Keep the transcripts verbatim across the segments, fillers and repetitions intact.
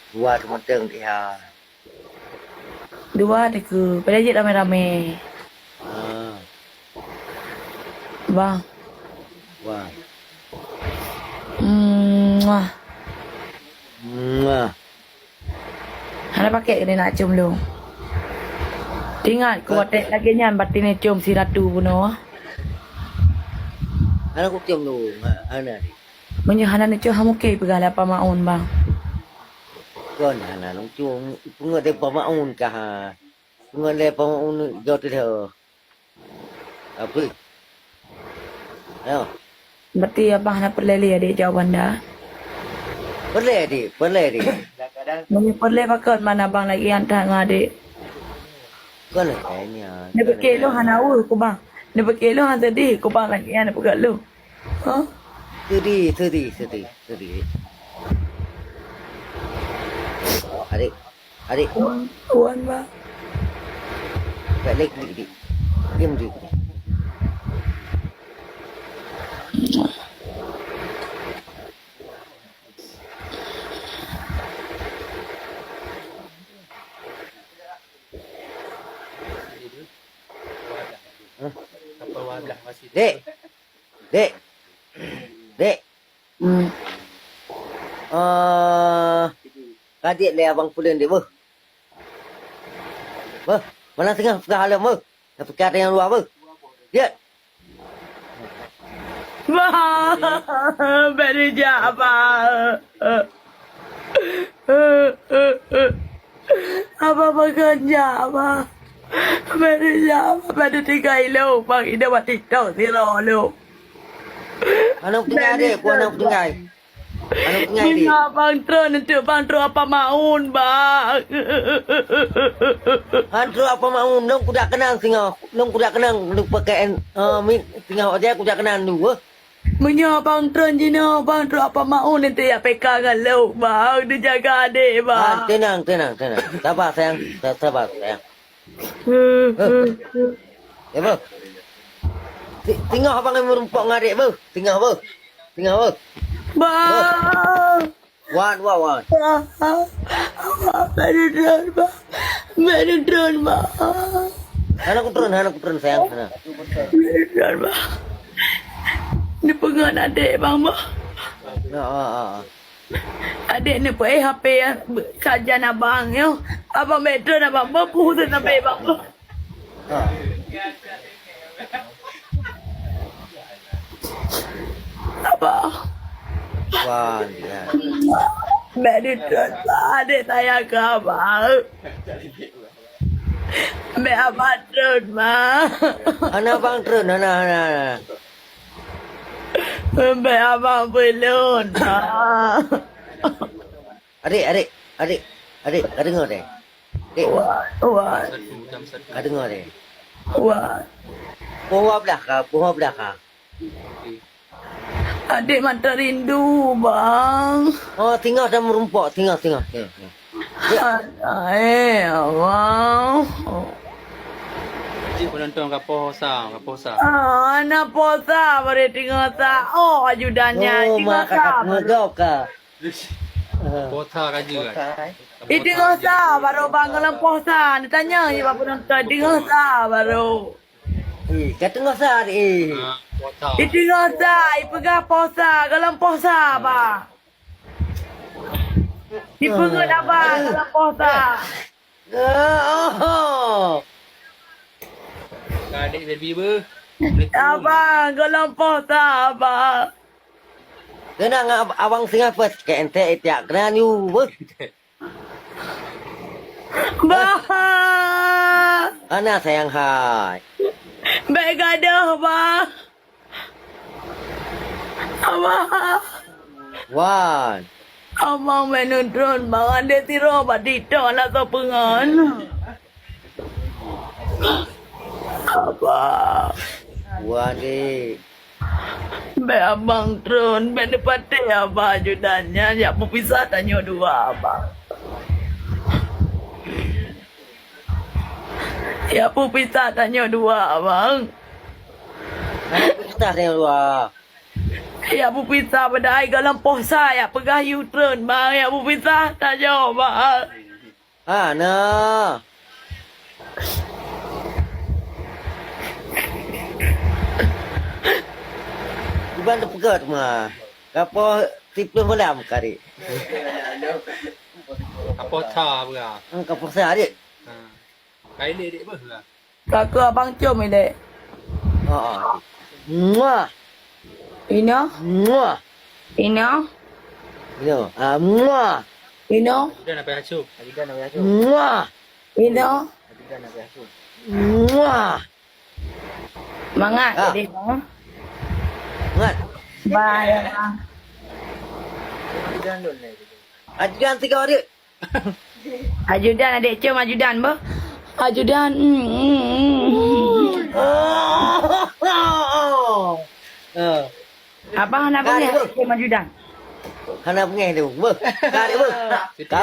Dua teumantong dia. Dua dikeue, pada jeuet ramé-ramé. Ah. Bang. Wah. Muah. Muah. Hana pakék keuneuk nak cium lôn. Teuingat, kuwatèe lagèe nyan batin cium si ratu bunoe. Hana kucium lôn, ha-, hana deh. Meunyoe hana neucium, ha mungken peugah lé Apa Maun, bang. Kon hana lôn cium, peungeut lé Apa Maun kah, ha. Peungeut lé Apa Maun jauh teuh. Apa? Ayo. Berarti abang hana peureulèe lé adék jawaban dah? Peureulèe, Dik. Peureulèe, Dik. Meunyoe peureulèe, pakon man abang lagèe nyan that ngon adék? Kon lagèe nyan. Neupike lôn hana weueh keu bang. Neupike lôn hana seudeh keu bang lagèe nyan neupeugah lôn. Hah? Seudeh, seudeh, seudeh, seudeh. Adék. Adik. Wan, wan, Bang. Bèk lé klik, Dik. Diam, Dik. Hah? Dik. Dik. Dik. Hmm. Eh, ka jeuet lé abang pulang, Dik, beuh. Beuh, meunan singoh peugah lom, beuh. Tapeugah nyang luwa, beuh. Jeuet. Bah, bèk neujak, bah. Abang peugah jak, bah. Bèk neujak, bah. Bèk neutinggai lôn, bang. Inong bak TikTok sidroe lôn. Aneuk tinggai, Dik. Ku aneuk tinggai. Aneuk tinggai, Dik. Meunyoe abang treun, eunteuk bang treun Apa Maun, bang. Han treun Apa Maun, lôn kudak keunong singoh. Lôn kudak keunong, lôn pakai, eh, mi-, singoh aja kudak keunong dulu, eh. Meunyoe abang treun jinoe, bang treun Apa Maun, eunteuk jak P K ngon lôn, bang. Neujaga adék, bang. Ah, tenang, tenang, tenang. Sabar, sayang. Sa-, sabar, sayang. Eh, eh, eh. Eh, beuh. Ti-, singoh abang meurumpok ngon adék, beuh. Singoh, beuh. Singoh, beuh. Bang. Wan, wan, wan. Bang. Bang, bèk neutreun, Bang. Bèk neutreun, Bang. Hana kutreun, hana kutreun, sayang. Hana. Bèk neutreun, Bang. Neupeungon adék, Bang, Bang. Ya, ah, ah, ah. Adék neupeuéh H P sajan abang nyoe. Abang bèk treun abang beuh, peue urusan H P bang beuh. Ha. Abang. Wan, ya. Bèk treun bang, adék sayang keu abang. Bèk abang treun bang. Hana bang treun, hana, hana, hana. Bèk abang peulon. Adik, adik, adik, adik, ka deungoe deh. Dek. Wah, wah. Ka deungoe deh. Wah. Poh dua belas ka, poh dua belas ka. Adik mata rindu, bang. Oh, singoh dah meurumpok, singoh, singoh, singoh, singoh. Hai, Allah. Cik penonton ka posa, ka posa. Ah, na posa, bari tinggal sa. Oh, ajudannya. Oh, tinggal mak kakak sa, baru. Ngedok ka. Posa raja kan? Ih, tinggal sa, baru bang dalam posa. Ditanya je bak penonton, tinggal sa, baru. Eh, ka tengah sa, eh. Ah, posa. Ih, tinggal sa, ih, peugah posa, dalam posa, bang. Dipeungeut abang, dalam posa. Ah, oh. Ka adik baby beuh. Abang, golom poh sa, abang. Keunan ab-, abang singoh peuet K N T itiak keunan yue beuh. Bah. Ana sayang hai. Bèk gadoh, bah. Abang. Wan. Abang bèk neutron, bang. Adak sidroe bak TikTok na soe peungon. Abang. Wan, dek. Bèk abang tron, bèk neupatéh abang ajudan nyan, jak peupisah tanyoe dua, abang. Jak peupisah tanyoe dua, abang. Hana peupisah tanyoe dua. Ya beupisah pada ai goh lom posa ya peugah yu treun bang ya beupisah tanyoe bang. Ha na. Iban teupeugah teuma. Kapoh siplôh malam kari. Kapoh tha beurah. Hmm, kapoh tha, Dik. Ha. Kai lé dek beuh lah. Ka keu abang com ilek. Ha. Muah. Ino. Muah. Ino. Ino. Ah, muah. Ino. Ajudan apa yasuk? Ajudan apa yasuk? Muah. Ino. Ajudan apa yasuk? Muah. Mangat ah. Jadi bang. Mangat. Bye bang. Ajudan dulu. Ajudan tiga hari. Ajudan adek com ajudan beuh. Ajudan. Hmm, hmm, hmm. Oh. Apa hana bengeh adek com ajudan? Hana bengeh tu. Beuh. Ka dek beuh. Ka.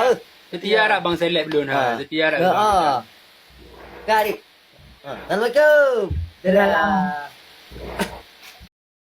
Setia rak bang seleb lôn ha. Setia rak bang. Ka dek. Ha, assalamualaikum. Dadah.